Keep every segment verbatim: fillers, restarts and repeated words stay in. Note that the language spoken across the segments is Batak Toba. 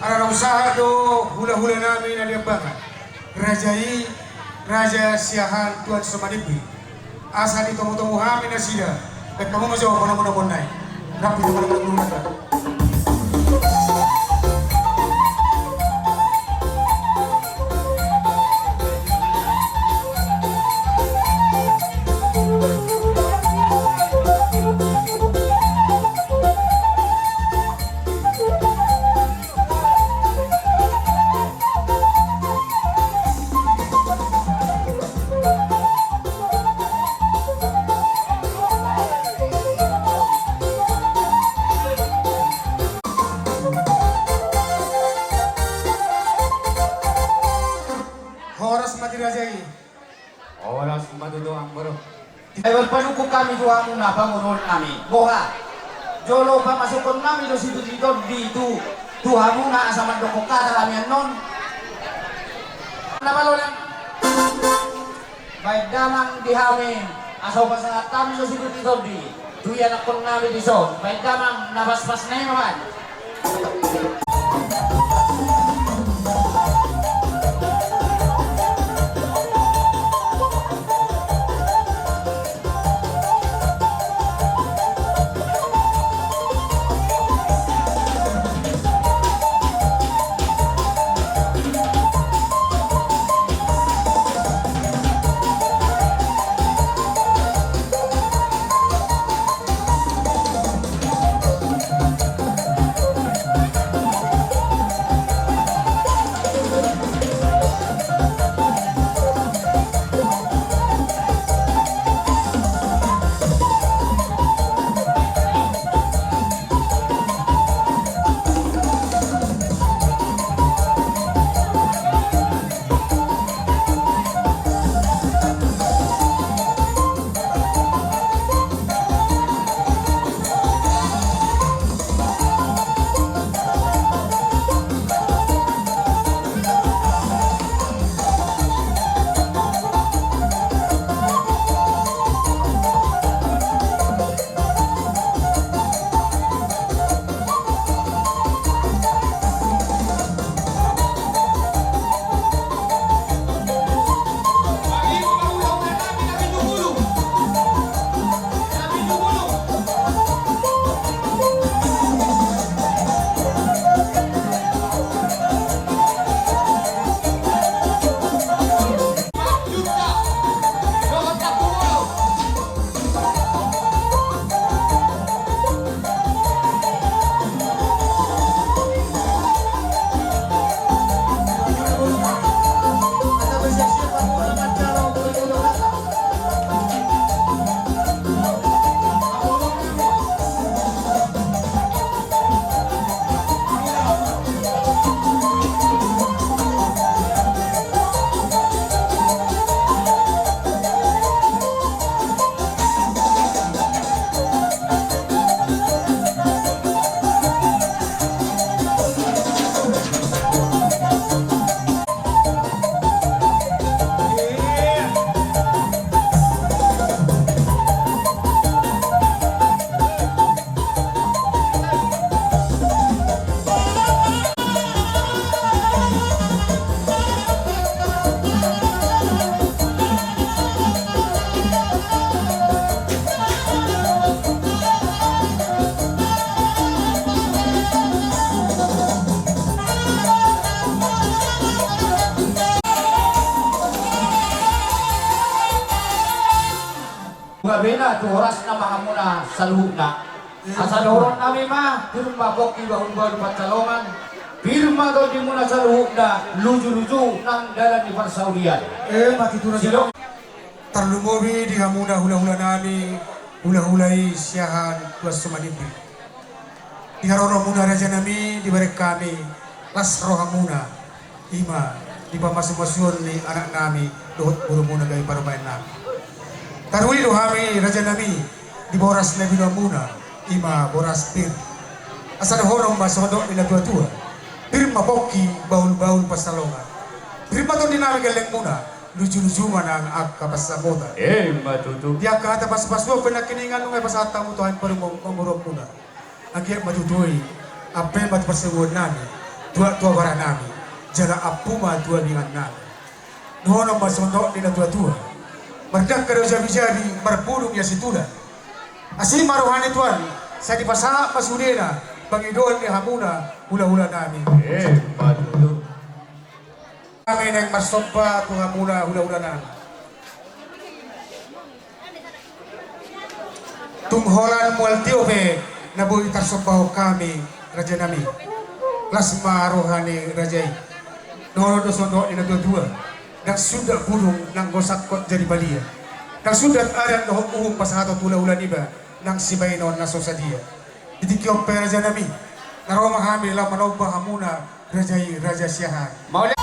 Rarau sahat do hulahula nami na di Ambangan, raja i, Raja Siahaan Tuan Somanimbi. Asa ditomutomu hami nasida, baen hamu ma jo pangomoanmuna i. Rap di pangomoanmuna. Horas ma di raja i. Horas ma tutu, amang boru. Ai marpanungkun hami tu hamuna, pamoruon nami. Boha? Jolo pamasukhon nami do situtu tondi tu, tu hamuna asa mandok hata hami annon. Na malo nang. Baen damang di hami, asa hupasahat hami do situtu tondi tu ianakhon nami dison. Baen damang na paspas na i ma baen. Gabe na tu horasna ma hamuna saluhutna. Asa dohonon nami ma, pir ma pongki bahulbahul pansalongan, pir ma tondimuna saluhutna, lujuluju nang dalan ni parsaulian. Eh, mati tu raja. Sidok. Tarlumobi di hamuna hulahula nami, hulahula i Siahaan Tuan Somanimbi. Di haroromuna raja nami, dibereng hami las rohamuna, i ma di pamasumasuon ni anak nami dohot borumuna gabe parumaen nami. Taruli do hami raja nami di boras na binoanmuna, i ma boras pir. Asa dohonon ma songon dok ni natuatua: Pir ma pongki, bahulbahul pansalongan. Pir ma tondi nami gellengmuna, lujuluju ma nang angka pansamotan. Emma tutu. Di angka hata pasupasuon pe nangkiningan nunga pasahat hamu tu hami parumaen, pamoruonmuna. Anggiat ma tutu i, ampe ma tu parsabuan nami, Tuak tu abara nami, jala ampu ma tu abingan nami. Dohonon ma songon dok ni na tua-tua. Mardangka do jabi-jabi, marbulung ia situlan. Asi ma roha ni tuan, sai dipasahat ma sudena, pangidoan ni hamuna hula-hula nami. Eh, padudu. Nami naeng marsomba tu hamuna hula-hula nami. Tung holan mual tio pe na boi tarsombahon hami, raja nami. Las ma roha ni raja i. Dohonon do songon dok ni na tua-tua. Ndang sundat bulung nanggo sangkot jadi balian. Ndang sundat adat dohot uhum pasahaton tu hula-hula niba nang sibahenon na so sadia. Di tingki on pe raja nami, na ro ma hami laho manomba hamuna raja i, Raja Siahaan. Mauliate.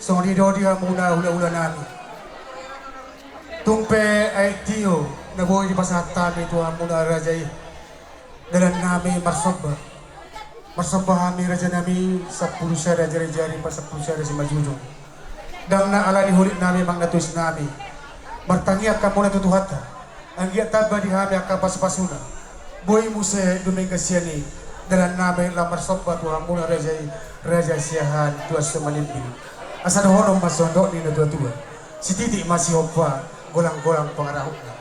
Songon i do di hamuna hula-hula nami. Tung pe aek tio na boi dipasahat hami tu hamuna raja i. Dalan nami marsomba. Marsomba hami raja nami sampulu sada jari-jari pasampulu sada simanjujung. Ndang na ala ni holit nami manang na tois nami. Martangiang hamuna tu Tuhanta. Anggiat tamba di hami angka pasu-pasuna. Boi muse dumenggan sian i. Dalan nami laho marsomba tu hamuna raja i, Raja Siahaan Tuan Sumalimbing. Asa dohonon ma songon dok ni na tua-tua. Sititik ma sihompa, golang-golang pangarahutna.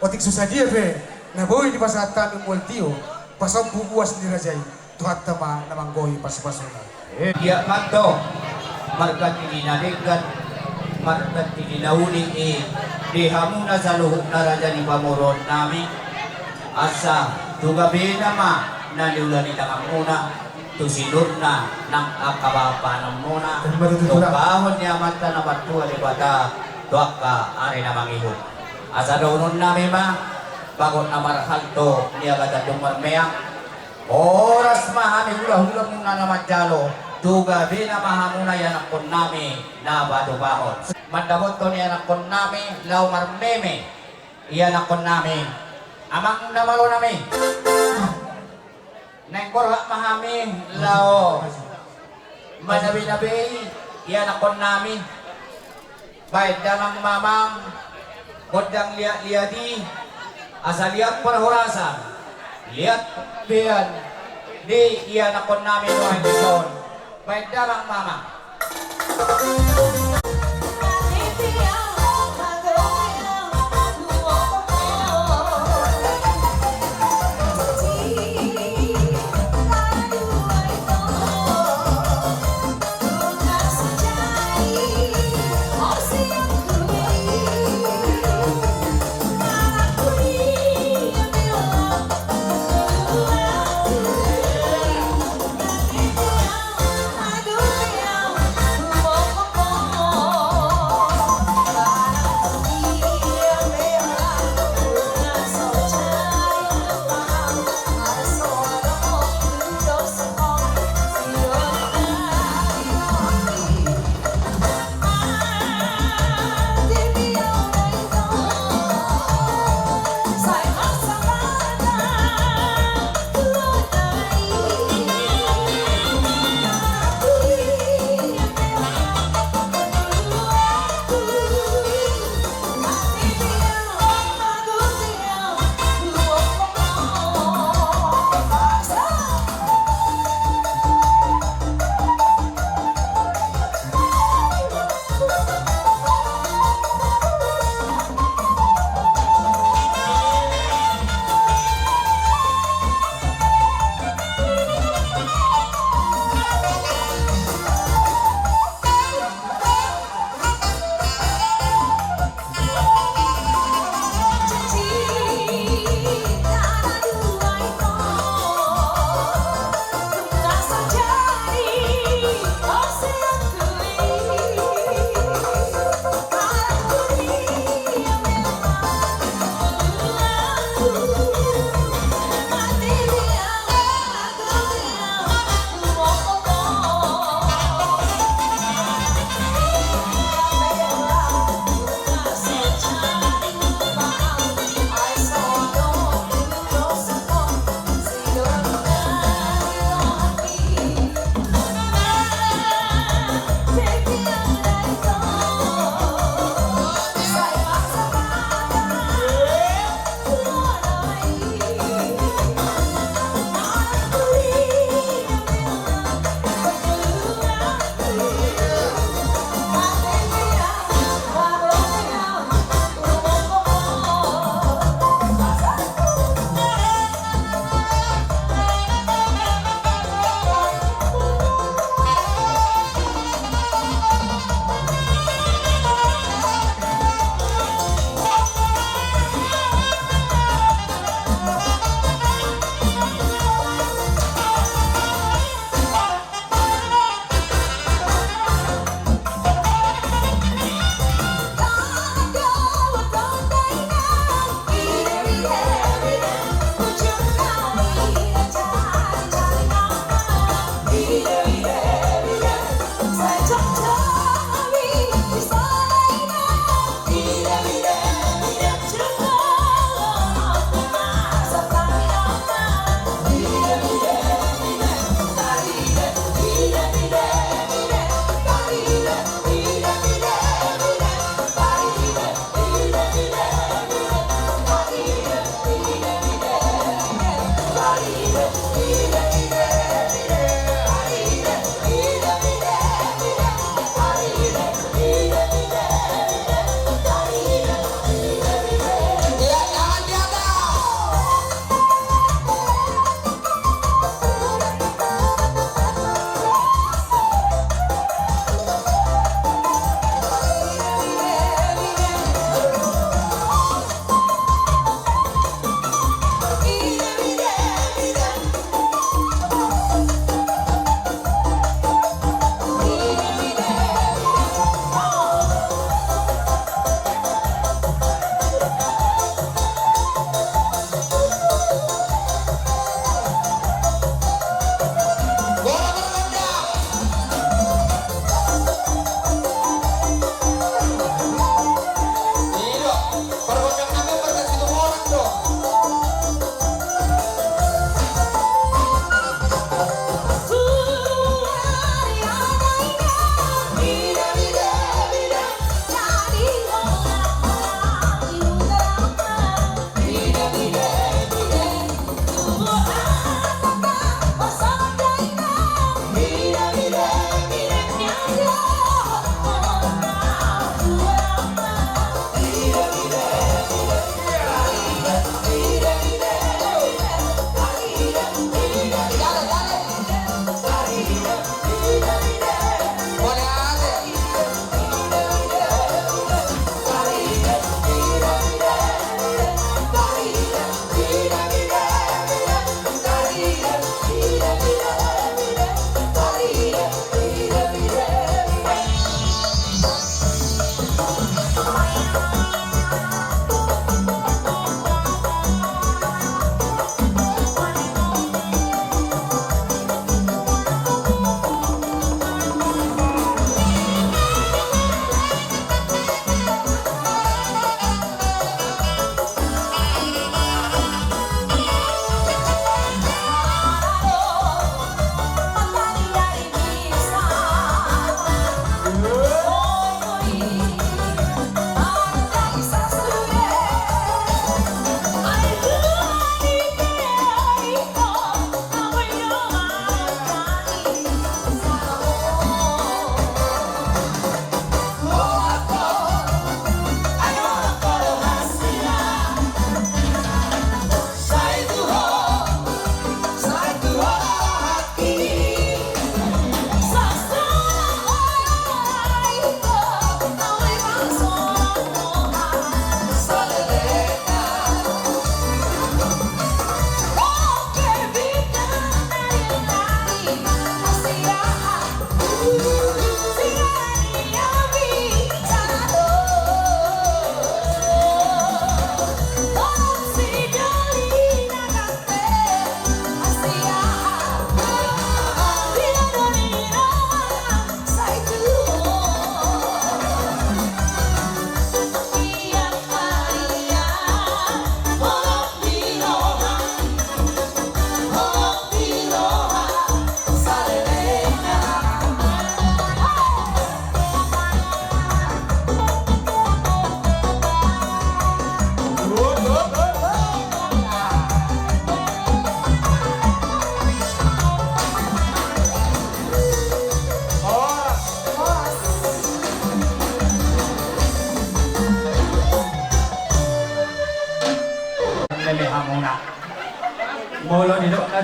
Otik so sadia pe na boi dipasahat hami mual tio, pasombu uas ni raja i, Tuhanta ma na manggohi pasu-pasuna. Ia mantong, marganti ni na denggan, marganti ni na uli i, di hamuna saluhutna raja ni pamoruon nami. Asa tu gabena ma na niula ni tanganmuna, tu sinurna nang angka bahan-bahananmuna, tu pahon ni Amanta na martua Debata, tu angka ari na mangihut. Asa dohonon nami ma, bagot na marhalto, ni agatan dung marmeang. Horas ma hami hula-hulamuna na manjalo, tu gabena ma hamuna ianakkon nami na patupahon. Mandapothon ianakkon nami, laho marmeme ianakkon nami, amang na malo nami. Naeng borhat ma hami laho manabei-nabei ianakhonnami. Baen damang mamang, gondang liat-liat i, asa liat parhorasan, liat bean di ianakhonnami nuaeng dison. Baen damang mamang.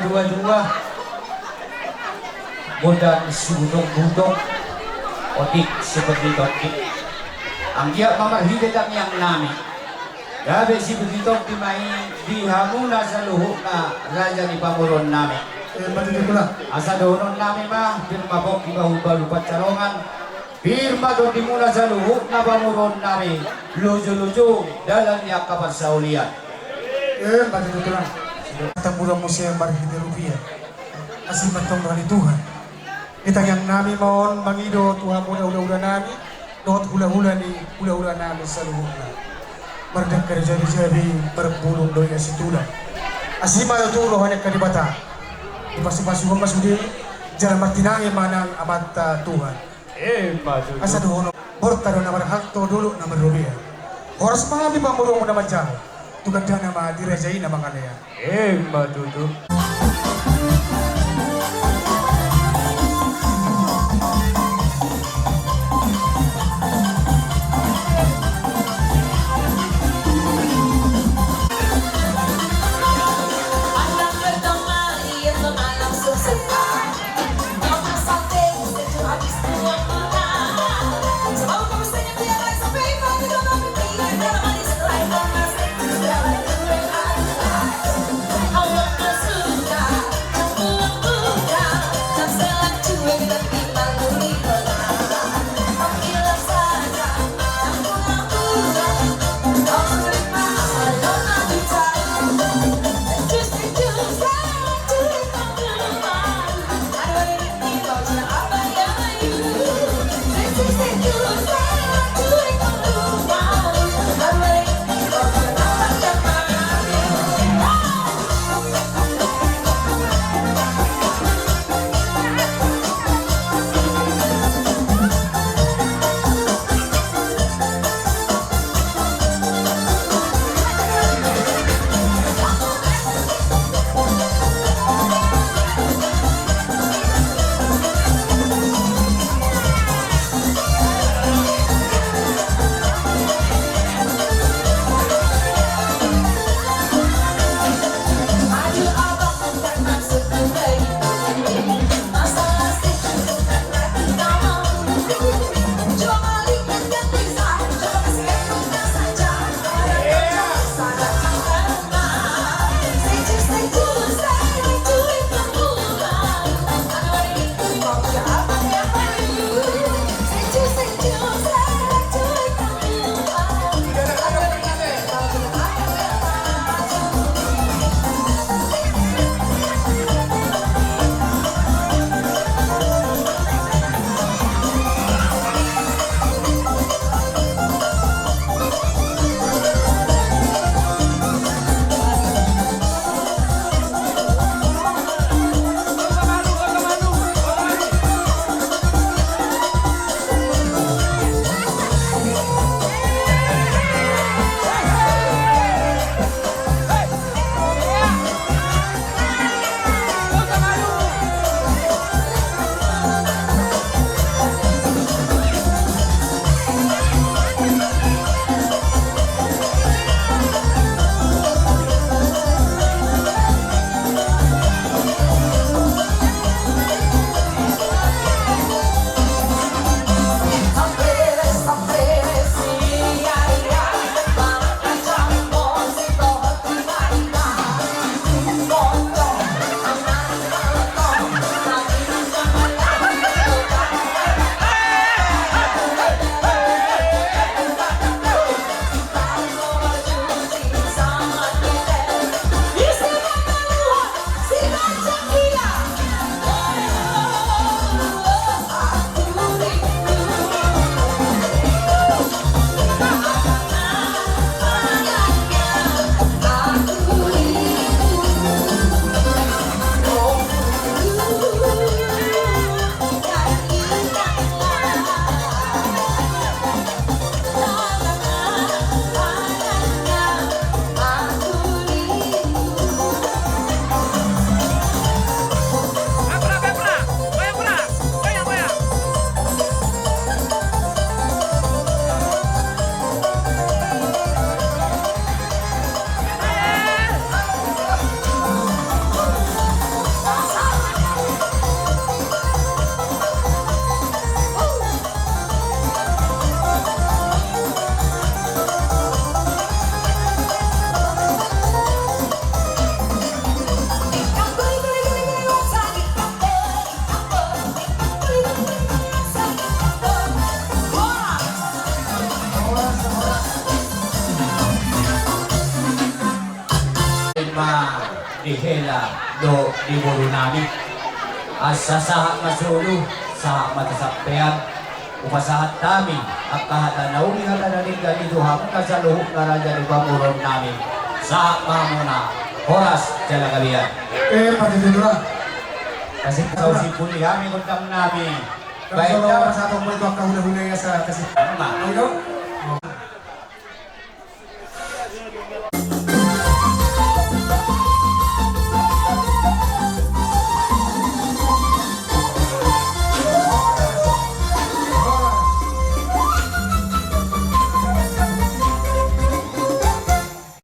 Dua-dua. Bondan Sibutong-butong, otik seperti tondi. Anggiat ma marhite tangiang nami, gabe sibutong tondi ma i di hamuna saluhutna raja ni pamoruon nami. Eh, mati di kula. Asa dohonon nami ma, pir ma pongki bahu balu pansalongan, pir ma tondimuna saluhutna pamoruon nami, lojo-lojo dalan ni angka parsaulian. Eh, mati di kula. Tamburan muse marhite rupia. Asi ma antong roha ni Tuhan. Di tangiang nami ma on mangido tu hamuna hula-hula nami, dohot hula-hula ni hula-hula nami saluhutna. Mardangka do jabi-jabi, marbulung do ia situlang. Asi ma tutu roha ni angka Debata. Dipasu-pasu ma sude, jala martinangi ma nang Amanta Tuhan. Emma tutu. Asa dohonon, borta do na marhalto, dolok na marrobea. Horas ma di pamoruonmu na manjalo, tu gandana ma di raja i na mangalean. Emma tutu. Di hela dohot di boru nami. Asa sahat ma solu, sahat ma tu sampean. Hupasahat hami angka hata na uli, hata na denggan i tu hamu angka saluhutna raja ni pamoruon nami. Sahat ma hamuna, horas jala gabe. Eh, pasti tu lah. Kasih tahu si puli hami gondang nami. Baik, kalau dah. Pas atau mau itu angka hula-hula ya, saya kasih. Apa? Ayo.